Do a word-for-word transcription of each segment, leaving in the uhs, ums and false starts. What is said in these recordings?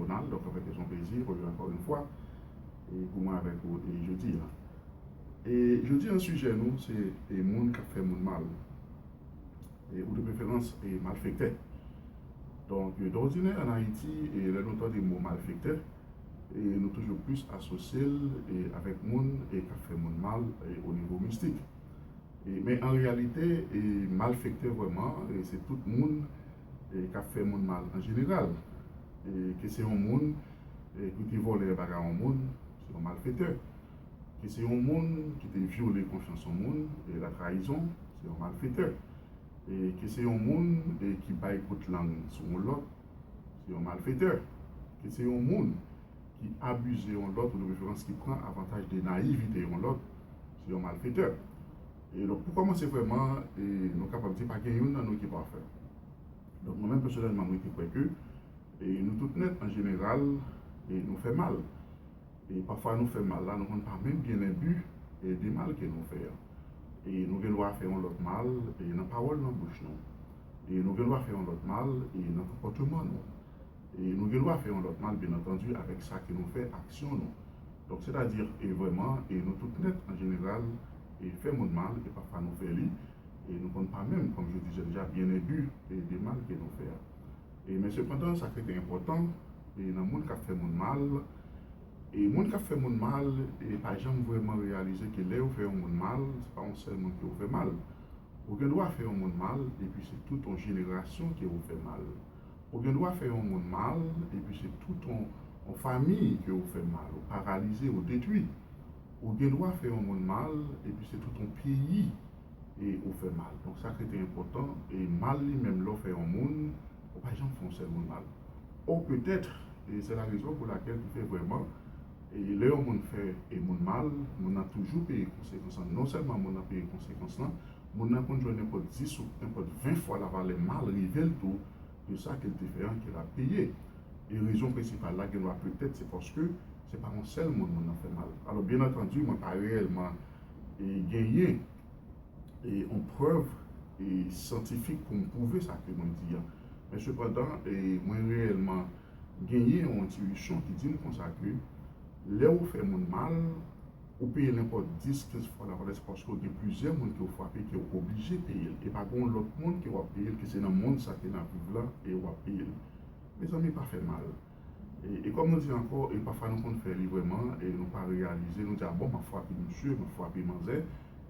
Donk, anfèt, se yon plezi pou mwen ankò yon fwa e pou mwen avèk ou e jodi a. E jodi an, sijè nou se e moun k ap fè moun mal. E, ou de preferans e malfektè. Donk, e, dòdinè, ann Ayiti, e, lè nou tande mo malfektè, e, nou toujou plis asosye l e avèk moun e k ap fè moun mal e o nivo mistik. E, men an reyalite, e, malfektè vrèman, e, se tout moun e k ap fè moun mal an jeneral. E, ke se yon moun e ki te vòlè bagay yon moun, se yon malfektè. Ke se yon moun ki te vyole konfyans yon moun, e la trayizon, se yon malfektè. E ke se yon moun e ki bay kout lang sou yon lòt, se yon malfektè. Ke se yon moun ki abize yon lòt, ou de preferans ki pran avantaj de nayivite yon lòt, se yon malfektè. E donk, pou kòmanse vrèman, e nou kapab di pa gen youn nan nou ki pafè. Donk, mwen menm pèsonèlman, mwen te kwè ke e nou tout nèt, an jeneral, e nou fè mal. E pafwa nou fè mal la, nou konn pa menm byen nan bi e de mal ke nou fè a. E nou gen dwa fè yon lòt mal e nan pawòl nan bouch nou. E nou gen dwa fè yon lòt mal e nan konpòteman nou. E nou gen dwa fè yon lòt mal, byen antandi, avèk sa ke nou fè, aksyon nou. Donk, sètadi, e vrèman, e nou tout nèt, an jeneral, e fè moun mal, e pafwa nou fè li, e nou konn pa menm, kòm je disais déjà, byen enbi e de mal ke nou fè a. E, men sepandan, sa k rete enpòtan, e nan moun k ap fè moun mal, e moun k ap fè moun mal, e pa janm vrèman reyalize ke lè yo fè yon moun mal, se pa yon sèl moun ke yo fè mal. Ou gen dwa fè yon moun mal, epi se tout yon jenerasyon ke ou fè mal. Ou gen dwa fè yon moun mal, epi se tout yon, yon fanmi ke ou fè mal, ou paralize, ou detwi. Ou gen dwa fè yon moun mal, epi se tout yon peyi e ou fè mal. Donk, sa k rete enpòtan, e mal li menm, lè w fè yon moun, ou pa janm fè yon sèl moun mal. Ou petèt, e se la rezon pou lakèl ki fè vrèman, e lè yon moun fè e moun mal, moun nan toujou peye konsekans lan. Non sèlman moun nan peye konsekans lan, moun nan konn jwenn nenpòt dis ou nenpòt ven fwa lavalè mal rive l tou de sa ke l te fè an ke l ap peye. E rezon prensipal la, gen dwa petèt, se paske se pa yon sèl moun moun nan fè mal. Alò, byen antandi, mwen pa reyèlman e genyen e yon prèv e syantifik pou m pwouve sa ke mwen di an. Men sepandan, e mwen reyèlman genyen yon entiyisyon ki di m konsa ke lè ou fè moun mal, ou peye nenpòt dis, kenz fwa lavalè, se paske w gen plizyè moun ke w frape, ke w oblije peye l. E pa gen yon lòt moun ke w ap peye l, ke se nan mond sa ke n ap viv la, e w ap peye l. Mezanmi, pa fè mal. E, e kòm nou di ankò, e pafwa nou konn fè li vrèman, e nou pa reyalize, nou di, "A bon, m ap frape misye, m ap frape manzè,"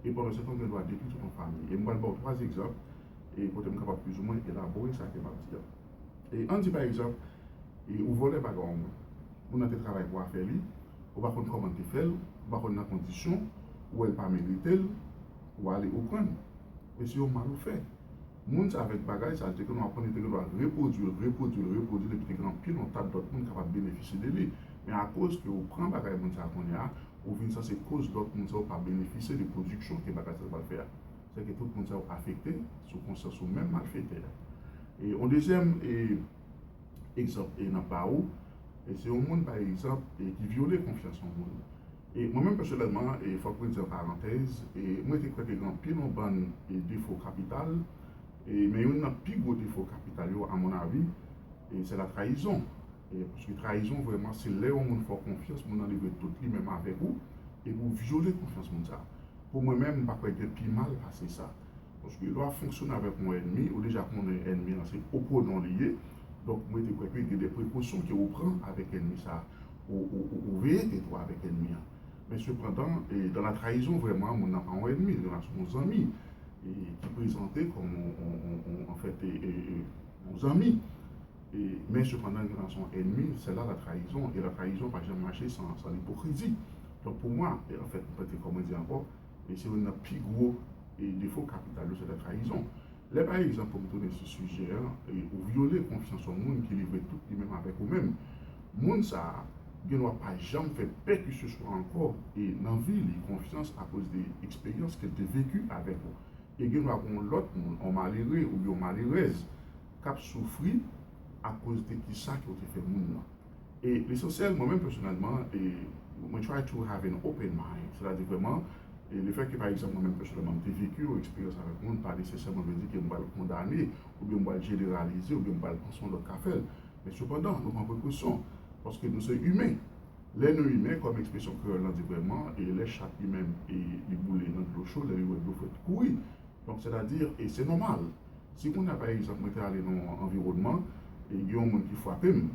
e pandan se tan, ou gen dwa detwi tout yon fanmi. E m pral ba w twa egzanp, e kote m kapab plizoumwen elabore sa ke m ap di a. E ann di, pa egzanp, e ou vòlè bagay yon moun. Moun nan te travay pou afè li, ou pa konn kòman l te fè l, ou pa konn nan kondisyon, ou wè l pa merite l, ou ale, ou pran l. E se yon mal ou fè. Moun sa avèk bagay sa, li te gen dwa pran, li te gen dwa repwodui l, repwodui l, repwodui l, epi te gen anpil yon tas lòt moun kapab benefisye de li. Men akoz ke ou pran bagay moun sa kounye a, ou vin sanse koz lòt moun sa yo pa benefisye de pwodiksyon ke bagay sa yo pral fè a. Sèke tout moun sa yo afekte sou konsyans ou menm malfektè a. E yon dezyèm e, egzanp e n ap ba ou, e se yon moun, pa egzanp, e ki vyole konfyans yon moun. E mwen menm pèsonèlman, e fòk mwen di an parantèz, e mwen te kwè ke gen anpil yon bann e defo kapital, e men youn nan pi gwo defo kapital yo, a mon avi, e se la trayizon. E paske trayizon vrèman se lè yon moun fè w konfyans, moun nan livre tout li menm avèk ou, epi w vyole konfyans moun sa. Pou mwen menm, m pa kwè gen pi mal pase sa. Paske lè w ap fonksyone avèk yon ènmi, ou deja konnen ènmi an se oponan li ye. Donk, mwen te kwè ke gen de prekosyon ke ou pran avèk ènmi sa. Ou, ou, ou, ou veye tèt ou avèk ènmi an. Men sepandan, e, dans la trahison, vrèman, moun nan pa yon ènmi, li se yon zanmi, e, ki prezante kòm yon, yon, yon, yon, anfèt, e, e, e, yon zanmi. E, men sepandan, gen nan son ènmi, se la la trayizon. E la trayizon pa janm mache san, san lipokrizi. Donk, pou mwen, e, anfèt, mwen te kòman di ankò, e se youn nan pi gwo e defo kapital yo, se la trayizon. Lè, pa egzanp, pou m tounen sou sijè an, e, ou vyole konfyans yon moun ki livre tout li menm avèk ou menm, moun sa a gen dwa pa janm fè pèkiseswa ankò e nan vi li konfyans akoz de eksperyans ke l te veki avèk ou. E gen dwa gen yon lòt moun, yon malere oubyen yon malerèz, k ap soufri akoz de kisa ke w te fè moun nan. E lesansyèl, mwen menm pèsonèlman, e mwen try to have an open mind. Sètadi vrèman, e lefètke, pa egzanp, mwen menm pèsonèlman, m te veki yon eksperyans avèk moun, pa nesesèman vle di ke m pral kondane, oubyen m pral jeneralize, oubyen m pral panse yon lòt ka fè l. Men sepandan, nou pran prekosyon. Paske nou se imen. Lè nou imen, kòm ekspresyon kreyòl lan di vrèman, e lè chat li menm e li boule nan dlo cho, lè li wè dlo frèt kouri. Donk, sètadi, e se nòmal. Si kounye a, pa egzanp, mwen te ale nan yon anviwònman, e gen yon moun ki frape m,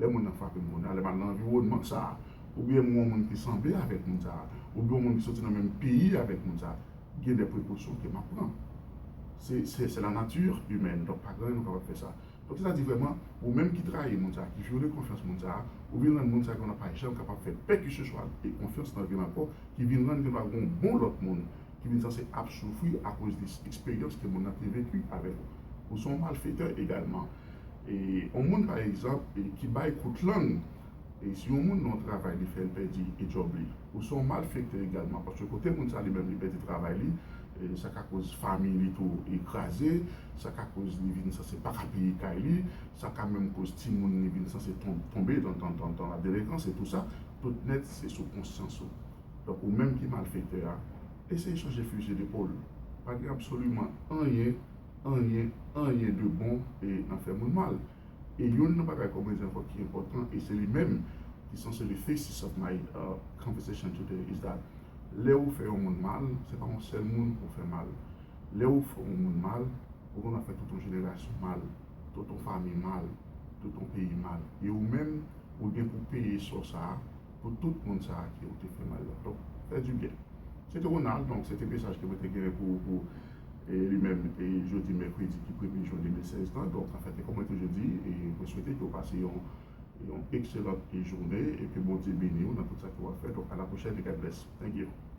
lè moun nan frape m kounye a, lè m al nan anviwònman sa a, oubyen m wè yon moun ki sanble avèk moun sa a, oubyen yon moun ki soti nan menm peyi avèk moun sa a, gen de prekosyon ke m ap pran. Se, se, se la nature humaine, donk pa gen anyen nou kapab fè sa. Donk, sètadi vrèman, ou menm ki trayi moun sa a, ki vyole konfyans moun sa a, ou vin rann moun sa a ke w pa janm kapab fè pèkiseswa e konfyans nan vi l ankò, ki vin rann ke w pa gen yon bon lòt moun ki vin sanse ap soufri akoz de eksperyans ke moun nan te veki avèk ou. Ou se yon malfetè egalman. E yon moun, pa egzanp, e ki bay kout lang, e si yon moun nan yon travay li fè, l pèdi e djòb li, ou se yon malfektè egalman, paske kote moun sa li menm li pèdi travay li, e sa ka koz fanmi li tou e kraze, sa ka koz li vin sanse pa ka peye kay li, sa ka menm koz timoun li vin sanse ton- tonbe dan, dan, dan, dan la delikans e tou sa, tout nèt se sou konsyans ou. Donk, ou menm ki malfektè a, eseye chanje fizi depòl. Pa gen absoliman anyen, anyen, anyen de bon e nan fè moun mal. E youn nan bagay, kòm mwen di ankò, ki enpòtan, e se li menm ki sanse the thesis of my uh, conversation today, is that lè ou fè yon moun mal, se pa yon sèl moun ou fè mal. Lè ou fè yon moun mal, ou konn ap fè tout yon jenerasyon mal, tout yon fanmi mal, tout yon peyi mal. E ou menm, ou gen pou peye sò sa a pou tout moun sa a ke ou te fè mal la. Donk, fè du bien. Se te Ronald, donk se te mesaj ke mwen te genyen pou, pou e, li menm, e, jodi mèkredi ki premye jen de mil sèz lan. Donk, anfèt, e kòm mwen toujou di, e, mwen swete ke w pase yon, yon ekselan jounen e ke Bondye beni w nan tout sa ke w ap fè. Donk, à la prochaine et God bless. Thank you.